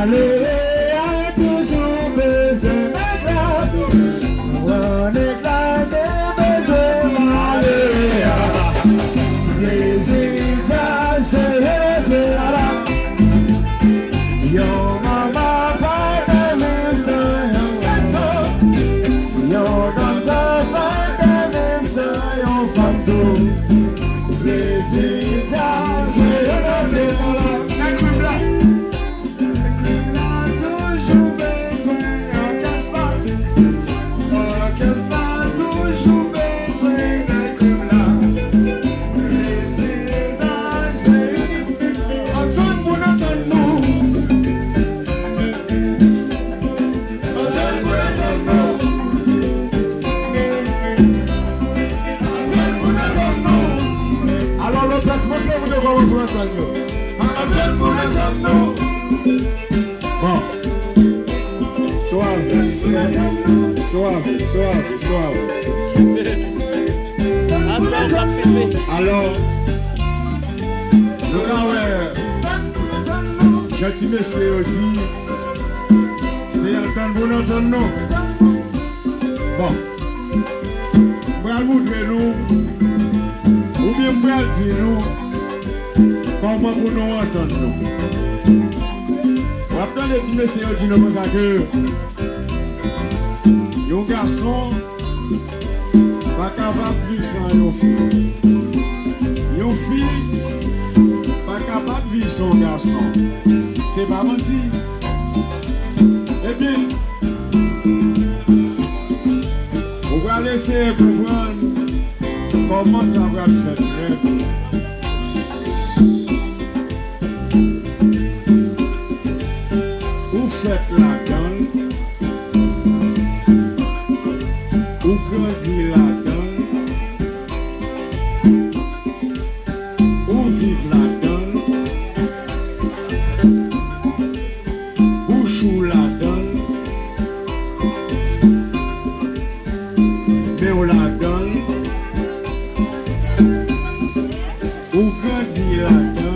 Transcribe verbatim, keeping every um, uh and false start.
Malere a toujou bezwen nèg la. Nèg la te bezwen malere a. Rezilta se rezilta la. Yon manman pa ka viv san yon gason. Yon dòkta pa ka viv san yon fanm tou. Rezilta se yon dòkta la. Nèg la. Klib la toujou bezwen òkès la. Òkès la toujou bezwen nèg klib la. Prezida se ansanm pou n antann nou. Ansanm pou n antann nou. Ansanm pou n antann nou. Alò, Lopez, montre moun yo kòman pou n antann yo. Ansanm pou n antann nou. Bon. Swave, swave, swave, swave, swave. Alò, nou ka wè, jan ti mesye yo di, se antann pou n antann nou. Bon. M pral moutre nou, oubyen m pral di nou, kòman pou nou antann nou. W ap tande ti mesye yo di nou konsa ke yon gason pa kapab viv san yon fi. Yon fi pa kapab viv san yon gason. Se pa manti. Ebyen, ou pral eseye konprann kòman sa pral fèt trè byen. Ou fèt ladan l, ou grandi ladan l, ou viv ladan l, bouch ou ladan l, men w ladan l, ou grandi ladan l.